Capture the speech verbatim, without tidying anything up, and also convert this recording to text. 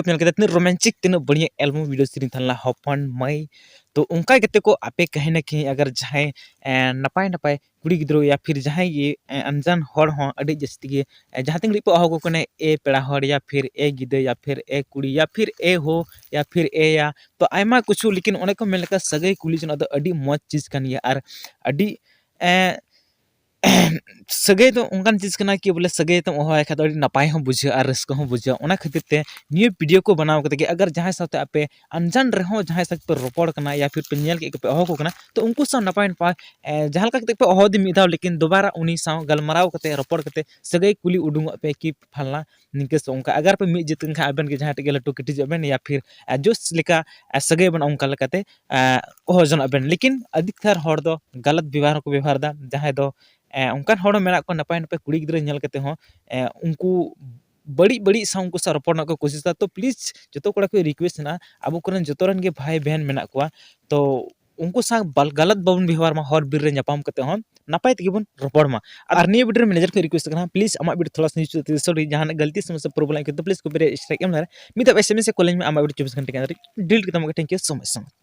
ᱧᱮᱞ ᱠᱮᱫᱟ, ᱛᱤᱱᱟᱹᱜ ᱨᱳᱢᱟᱱᱪᱤᱠ, ᱛᱤᱱᱟᱹᱜ ᱵᱟᱹᱲᱤᱡ ᱮᱞᱵᱟᱢ ᱵᱷᱤᱰᱤᱭᱳ ᱥᱮᱨᱮᱧ ᱛᱟᱦᱮᱸ ᱞᱮᱱᱟ ᱦᱚᱯᱚᱱ ᱢᱟᱹᱭ᱾ ᱛᱚ ᱚᱱᱠᱟ ᱠᱟᱛᱮ ᱠᱚ ᱟᱯᱮ ᱠᱟᱹᱦᱤ ᱱᱟ ᱠᱟᱹᱦᱤ ᱟᱜᱟᱨ ᱡᱟᱦᱟᱸᱭ ᱮᱸ, ᱱᱟᱯᱟᱭ ᱱᱟᱯᱟᱭ ᱠᱩᱲᱤ ᱜᱤᱫᱽᱨᱟᱹ ᱭᱟ ᱯᱷᱤᱨ ᱡᱟᱦᱟᱸᱭ ᱜᱮ ᱮᱸ, ᱟᱱᱡᱟᱱ ᱦᱚᱲ ᱦᱚᱸ ᱟᱹᱰᱤ ᱡᱟᱹᱥᱛᱤ ᱜᱮ ᱮᱸ, ᱡᱟᱦᱟᱸ ᱛᱤᱱ ᱜᱷᱟᱹᱲᱤᱡ ᱯᱮ ᱦᱚᱦᱚ ᱟᱠᱚ ᱠᱟᱱᱟ, ᱮ ᱯᱮᱲᱟ ᱦᱚᱲ ᱭᱟ ᱯᱷᱤᱨ ᱮ ᱜᱤᱫᱟᱹ ᱭᱟ ᱯᱷᱤᱨ ᱮ ᱠᱩᱲᱤ ᱭᱟ ᱯᱷᱤᱨ ᱮ ᱦᱳ ᱭᱟ ᱯᱷᱤᱨ ᱮ ᱭᱟ, ᱛᱚ ᱟᱭᱢᱟ ᱠᱤᱪᱷᱩ, ᱞᱮᱠᱤᱱ ᱚᱱᱮ ᱠᱚ ᱢᱮᱱ ᱞᱮᱠᱟ ᱥᱟᱹᱜᱟᱹᱭ ᱠᱩᱞᱤ ᱡᱚᱱᱟᱜ ᱫᱚ ᱟᱹᱰᱤ ᱢᱚᱡᱽ ᱪᱤᱡᱽ ᱠᱟᱱ ᱜᱮᱭᱟ᱾ ᱟᱨ ᱟᱹᱰᱤ ᱮᱸ, ᱥᱟᱹᱜᱟᱹᱭ ᱫᱚ ᱚᱱᱠᱟᱱ ᱪᱤᱡᱽ ᱠᱟᱱᱟ ᱠᱤ ᱵᱚᱞᱮ ᱥᱟᱹᱜᱟᱹᱭ ᱛᱮᱢ ᱦᱚᱦᱚᱣᱟᱭ ᱠᱷᱟᱡ ᱫᱚ ᱟᱹᱰᱤ ᱱᱟᱯᱟᱭ ᱦᱚᱸ ᱵᱩᱡᱷᱟᱹᱜᱼᱟ ᱟᱨ ᱨᱟᱹᱥᱠᱟᱹ ᱦᱚᱸ ᱵᱩᱡᱷᱟᱹᱜᱼᱟ᱾ ᱚᱱᱟ ᱠᱷᱟᱹᱛᱤᱨ ᱛᱮ ᱱᱤᱭᱟᱹ ᱵᱷᱤᱰᱤᱭᱳ ᱠᱚ ᱵᱮᱱᱟᱣ ᱠᱟᱛᱮ ᱜᱮ ᱟᱜᱟᱨ ᱡᱟᱦᱟᱸᱭ ᱥᱟᱶᱛᱮ ᱟᱯᱮ ᱟᱱᱡᱟᱱ ᱨᱮᱦᱚᱸ ᱡᱟᱦᱟᱸᱭ ᱥᱟᱶ ᱯᱮ ᱨᱚᱯᱚᱲ ᱠᱟᱱᱟ ᱭᱟ ᱯᱷᱤᱨ ᱯᱮ ᱧᱮᱞ ᱠᱮᱫ ᱠᱚᱯᱮ ᱦᱚᱦᱚ ᱠᱚ ᱠᱟᱱᱟ, ᱛᱚ ᱩᱱᱠᱩ ᱥᱟᱶ ᱱᱟᱯᱟᱭ ᱱᱟᱯᱟᱭ, ᱮᱸ, ᱡᱟᱦᱟᱸ ᱞᱮᱠᱟ ᱠᱟᱛᱮ ᱯᱮ ᱦᱚᱦᱚ ᱟᱫᱮ ᱢᱤᱫ ᱫᱷᱟᱣ, ᱞᱮᱠᱤᱱ ᱫᱚᱵᱟᱨᱟ ᱩᱱᱤ ᱥᱟᱶ ᱜᱟᱞᱢᱟᱨᱟᱣ ᱠᱟᱛᱮ ᱨᱚᱯᱚᱲ ᱠᱟᱛᱮ ᱥᱟᱹᱜᱟᱹᱭ ᱠᱩᱞᱤ ᱩᱰᱩᱝᱚᱜ ᱯᱮ ᱠᱤ ᱯᱷᱟᱞᱱᱟ ᱱᱤᱝᱠᱟᱹ ᱥᱮ ᱚᱱᱠᱟ᱾ ᱟᱜᱟᱨ ᱯᱮ ᱢᱤᱫ ᱡᱟᱹᱛ ᱮᱱ ᱠᱷᱟᱱ ᱟᱵᱮᱱ ᱜᱮ ᱡᱟᱦᱟᱸᱭ ᱴᱷᱮᱡ ᱜᱮ ᱞᱟᱹᱴᱩ ᱠᱟᱹᱴᱤᱡᱚᱜ ᱵᱮᱱ ᱭᱟ ᱯᱷᱤᱨ, ᱮᱸ, ᱡᱳᱥ ᱞᱮᱠᱟ, ᱮᱸ, ᱥᱟᱹᱜᱟᱹᱭ ᱵᱮᱱ ᱚᱱᱠᱟ ᱞᱮᱠᱟᱛᱮ ᱮᱸ, ᱦᱚᱦᱚ ᱡᱚᱱᱟᱜ ᱵᱮᱱ᱾ ᱞᱮᱠᱤᱱ ᱟᱹᱰᱤᱠᱛᱟᱨ ᱦᱚᱲ ᱫᱚ ᱜᱟᱞᱟᱛ ᱵᱮᱵᱚᱦᱟᱨ ᱦᱚᱸᱠᱚ ᱵᱮᱵᱚᱦᱟᱨ ᱮᱫᱟ, ᱡᱟᱦᱟᱸᱭ ᱫᱚ, ᱮᱸ, ᱚᱱᱠᱟᱱ ᱦᱚᱲ ᱦᱚᱸ ᱢᱮᱱᱟᱜ ᱠᱚᱣᱟ ᱱᱟᱯᱟᱭ ᱱᱟᱯᱟᱭ ᱠᱩᱲᱤ ᱜᱤᱫᱽᱨᱟᱹ ᱧᱮᱞ ᱠᱟᱛᱮ ᱦᱚᱸ, ᱮᱸ, ᱩᱱᱠᱩ ᱵᱟᱹᱲᱤᱡ ᱵᱟᱹᱲᱤᱡ ᱥᱟᱶ ᱩᱱᱠᱩ ᱥᱟᱶ ᱨᱚᱯᱚᱲ ᱨᱮᱱᱟᱜ ᱠᱚ ᱠᱳᱥᱤᱥ ᱮᱫᱟ᱾ ᱛᱚ ᱯᱞᱤᱡᱽ ᱡᱚᱛᱚ ᱠᱚᱲᱟ ᱠᱚ ᱨᱤᱠᱩᱭᱮᱥᱴ ᱢᱮᱱᱟᱜᱼᱟ, ᱟᱵᱚ ᱠᱚᱨᱮᱱ ᱡᱚᱛᱚ ᱨᱮᱱ ᱜᱮ ᱵᱷᱟᱭ ᱵᱚᱦᱮᱱ ᱢᱮᱱᱟᱜ ᱠᱚᱣᱟ, ᱛᱚ ᱩᱱᱠᱩ ᱥᱟᱶ ᱵᱟᱞ-, ᱜᱟᱞᱟᱛ ᱵᱟᱵᱚᱱ ᱵᱮᱵᱚᱦᱟᱨ ᱢᱟ, ᱦᱚᱨ ᱵᱤᱨ ᱨᱮ ᱧᱟᱯᱟᱢ ᱠᱟᱛᱮ ᱦᱚᱸ ᱱᱟᱯᱟᱭ ᱛᱮᱜᱮ ᱵᱚᱱ ᱨᱚᱯᱚᱲ ᱢᱟ᱾ ᱟᱨ ᱱᱤᱭᱟᱹ ᱵᱷᱤᱰᱤᱭᱳ ᱨᱮ ᱢᱮᱱᱮᱡᱟᱨ ᱠᱚ ᱨᱤᱠᱩᱭᱮᱥᱴ ᱠᱟᱱᱟ, ᱯᱞᱤᱡᱽ ᱟᱢᱟᱜ ᱵᱷᱤᱰᱤᱭᱳ ᱛᱷᱚᱲᱟ ᱥᱟ ᱥᱚᱨᱤ ᱡᱟᱦᱟᱱᱟᱜ ᱜᱟᱞᱛᱤ ᱥᱚᱢᱚᱥᱥᱟ ᱯᱨᱚᱵᱞᱮᱢ ᱟᱹᱭᱠᱟᱹᱣ ᱛᱚ ᱯᱞᱤᱡᱽ ᱠᱚᱯᱤ ᱨᱮ ᱥᱴᱨᱟᱭᱤᱠ ᱮᱢ ᱫᱟᱲᱮᱭᱟᱜᱼᱟ᱾ ᱢᱤᱫ ᱫᱷᱟᱣ ᱮᱥ ᱮᱢ ᱮᱥ ᱥᱮ ᱠᱚᱞ ᱤᱧ ᱢᱮ, ᱟᱢᱟᱜ ᱵᱷᱤᱰᱤᱭᱳ ᱪᱚᱵᱵᱤᱥ ᱜᱷᱚᱱᱴᱟ ᱠᱮᱱᱫᱨᱤᱠ ᱰᱤᱞᱤᱴ ᱠᱟᱛᱟᱢ ᱠᱟᱱᱟ᱾ Thank you so much, so much.